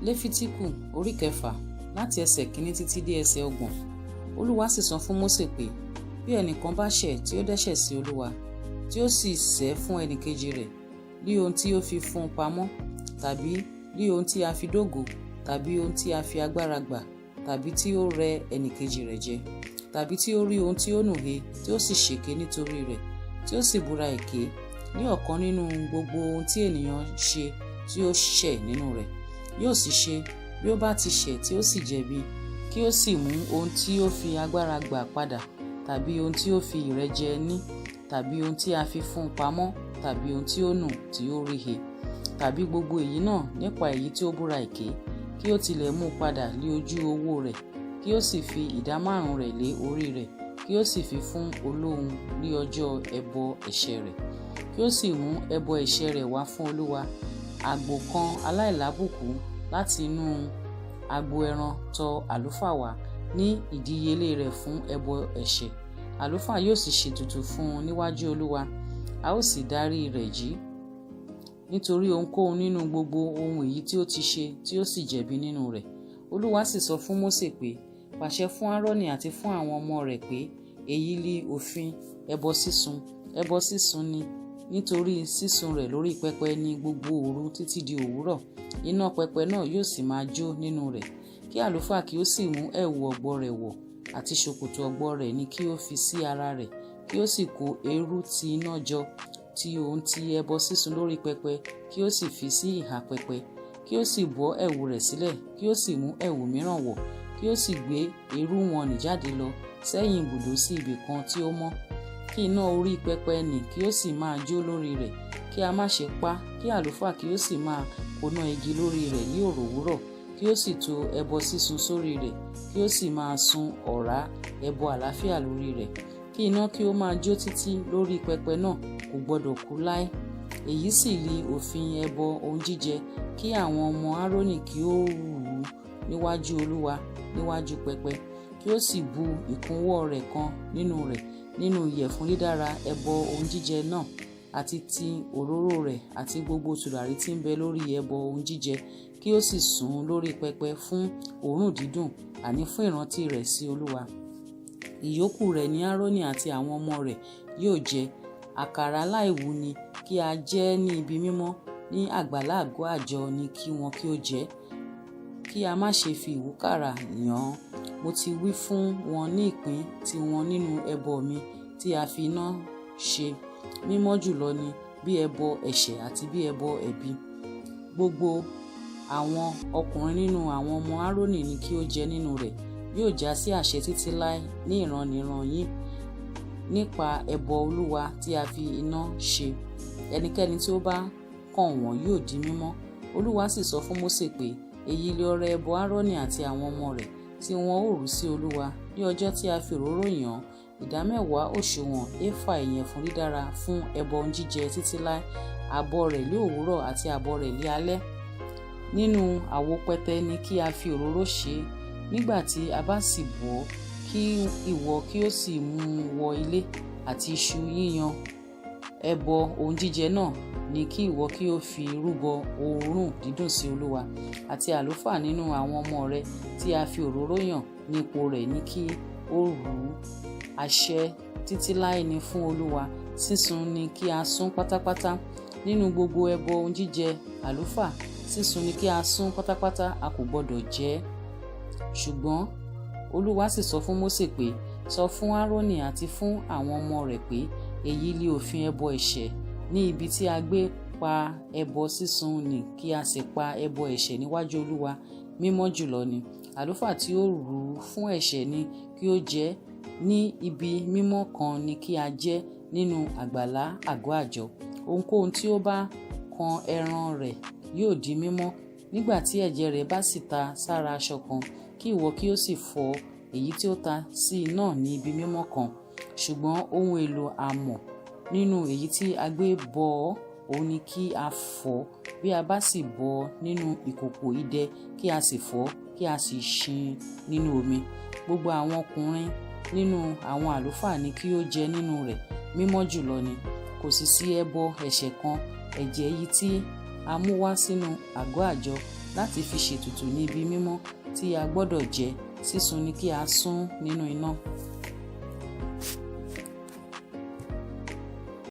Léfítíkù orí kẹfà, láti ẹsẹ̀ kìíní títí dé ẹsẹ̀ 30. Olúwa sì sọ fún Mósè pé, bí ẹnìkan bá ṣẹ̀ tí ó dẹ́ṣẹ̀ sí Olúwa, tí ó sì sẹ́ fún ẹnìkejì rẹ̀ ní ohun tí ó fi fún un pamọ́, tàbí ní ohun tí a fi dógò, tàbí ohun tí a fi agbára gbà, tàbí tí ó rẹ́ ẹnìkejì rẹ̀ jẹ, tàbí tí ó rí ohun tí ó nù he, tí ó sì ṣèké nítorí rẹ̀, tí ó sì búra èké ní ọ̀kan nínú gbogbo ohun tí ènìyàn ṣe tí ó ṣẹ̀ nínú rẹ̀, yóò sì ṣe, bí ó bá ti ṣẹ̀ tí ó sì jẹ̀bi, kí ó sì mú ohun tí ó fi agbára gbà padà, tàbí ohun tí ó fi ìrẹ́jẹ ní, tàbí ohun tí a fi fún un pamọ́, tàbí ohun tí ó nù tí ó rí he, tàbí gbogbo èyí náà nípa èyí tí ó búra èké, kí ó tilẹ̀ mú padà lé ojú owó rẹ̀, kí ó sì fi ìdá márùn-ún rẹ̀ lé orí rẹ̀, kí ó sì fi fún olóhun ní ọjọ́ ẹbọ ẹ̀ṣẹ̀ rẹ̀, kí ó sì mú ẹbọ ẹ̀ṣẹ̀ rẹ̀ wá fún Olúwa, àgbò kan aláìlábùkù láti inú agbo ẹran tọ̀ àlùfáà wá ní ìdíyelé rẹ̀ fún ẹbọ ẹ̀ṣẹ̀. Àlùfáà yóò sì ṣètùtù fún un níwájú Olúwa, a ó sì dárí rẹ̀ jì nítorí ohunkóhun nínú gbogbo ohun èyí tí ó ti ṣe tí ó sì jẹ̀bi nínú rẹ̀. Olúwa sì sọ fún Mósè pé, pàṣẹ fún Áárónì àti fún àwọn ọmọ rẹ̀ pé, èyí li òfin ẹbọ sísun. Ẹbọ sísun ni, nítorí sísun rẹ̀ lórí pẹpẹ ní gbogbo òru títí di òwúrọ̀. Iná pẹpẹ náà yóò sì máa jó nínú rẹ̀. Kí àlùfáà kí ó sì mú ẹ̀wù ọ̀gbọ̀ rẹ̀ wọ̀, àti ṣòkòtò ọ̀gbọ̀ rẹ̀ ni kí ó fi sí ara rẹ̀, kí ó sì kó eérú ti iná jọ tí ohun ti ẹbọ sísun lórí pẹpẹ, kí ó sì fi sí ìhà pẹpẹ, kí ó sì bọ́ ẹ̀wù rẹ̀ sílẹ̀, kí ó sì mú ẹ̀wù mìíràn wọ̀, kí ó sì gbé eérú wọn nì jáde lọ sẹ́yìn ibùdó sí ibì kan tí ó mọ́. Kí iná orí pẹpẹ nì kí ó sì máa jó lórí rẹ̀, kí a má ṣe pa, kí àlùfáà kí ó sì máa kóná igi lórí rẹ̀ ní òròwúrọ̀, kí ó sì tó ẹbọ sísun sórí rẹ̀, kí ó sì máa sun ọ̀rá ẹbọ àlàáfíà lórí rẹ̀. Kí iná kí ó máa jó títí lórí pẹpẹ náà, kò gbọdọ̀ kú láé. Èyí sì li òfin ẹbọ ohun jíjẹ, kí àwọn ọmọ Áárónì kí ó rú u níwájú Olúwa níwájú pẹpẹ, kí ó sì bu ìkúnwọ́ rẹ̀ kan nínú rẹ̀ nínú ìyẹ̀fun dídára ẹbọ ohun jíjẹ náà, àti ti òróró rẹ̀, àti gbogbo tùràrí tí ń bẹ lórí ẹbọ ohun jíjẹ, kí ó sì sun lórí pẹpẹ fún òórùn dídùn, àní fún ìrántí rẹ̀ sí Olúwa. Ìyókù rẹ̀ ni Áárónì àti àwọn ọmọ rẹ̀ yóò jẹ. Àkàrà aláìwú ni kí a jẹ ní ibi mímọ́, ní àgbàlá àgọ́ àjọ ni kí wọn kí ó jẹ, kí a má ṣe fi ìwúkàrà yàn án. Mo ti wí fún wọn ní ìpín tiwọn nínú ẹbọ mi tí a fi iná ṣe, mímọ́ jùlọ ni bí ẹbọ ẹ̀ṣẹ̀ àti bí ẹbọ ẹ̀bi. Gbogbo àwọn ọkùnrin nínú àwọn ọmọ Áárónì ni kí ó jẹ nínú rẹ̀, yóò já sí àṣẹ títí láé ní ìrandíran yín nípa ẹbọ Olúwa tí a fi iná ṣe. Ẹnikẹ́ni tí ó bá kàn wọ́n yóò di mímọ́. Olúwa sì sọ fún Mósè pé, èyí li ọrẹ ẹbọ Áárónì àti àwọn ọmọ rẹ̀ tí wọn ó rú sí Olúwa ní ọjọ́ tí a fi òróró yàn, ìdámẹ́wàá òṣùwọ̀n éfà ìyẹ̀fun dídára fún ẹbọ ohun jíjẹ títí láé, ààbọ̀ rẹ̀ lé òwúrọ̀ àti ààbọ̀ rẹ̀ lé alẹ́. Nínú àwo pẹtẹ ni kí a fi òróró ṣe, nígbà tí a bá sì bọ̀ ọ́, kí ìwọ kí ó sì mú un wọ ilé, àti iṣu yíyan ẹbọ ohun jíjẹ náà ni kí ìwọ kí ó fi rúbọ òórùn dídùn sí Olúwa, àti àlùfáà nínú àwọn ọmọ rẹ̀ tí a fi òróró yàn ní ipò rẹ̀ ni kí ó rú. Àṣẹ títí láé ni fún Olúwa, sísun ni kí a sun pátápátá. Nínú gbogbo ẹbọ ohun jíjẹ àlùfáà, sísun ni kí a sun pátápátá, a kò gbọdọ̀ jẹ ẹ́. Ṣùgbọ́n Olúwa sì sọ fún Mósè pé, sọ fún Áárónì àti fún àwọn ọmọ rẹ̀ pé, èyí li òfin ẹbọ ẹ̀ṣẹ̀. Ní ibi tí a gbé pa ẹbọ sísun ni kí a sì pa ẹbọ ẹ̀ṣẹ̀ níwájú Olúwa, mímọ́ jùlọ ni. Àlùfáà tí ó rú fún ẹ̀ṣẹ̀ ni kí ó jẹ, ní ibi mímọ́ kan ni kí a jẹ nínú àgbàlá àgọ́ àjọ. Ohunkóhun tí ó bá kan ẹran rẹ̀ yóò di mímọ́. Nígbà tí ẹ̀jẹ̀ rẹ̀ bá sì ta sára aṣọ kan, kí ìwọ kí ó sì fọ èyí tí ó ta sí náà ní ibi mímọ́ kan. Ṣùgbọ́n ohun èlò amọ̀ nínú èyí tí a gbé bọ̀ ọ́, òun ni kí a fọ̀, bí a bá sì bọ̀ ọ́ nínú ìkòkò idẹ, kí a sì fọ̀, kí a sì ṣìn nínú omi. Gbogbo àwọn ọkùnrin nínú àwọn àlùfáà ni kí ó jẹ nínú rẹ̀, mímọ́ jùlọ ni. Kò sì sí ẹbọ ẹ̀ṣẹ̀ kan, ẹ̀jẹ̀ èyí tí a mú wá sínú àgọ́ àjọ láti fi ṣètùtù ní ibi mímọ́ tí a gbọ́dọ̀ jẹ, sísun ni kí a sun nínú iná.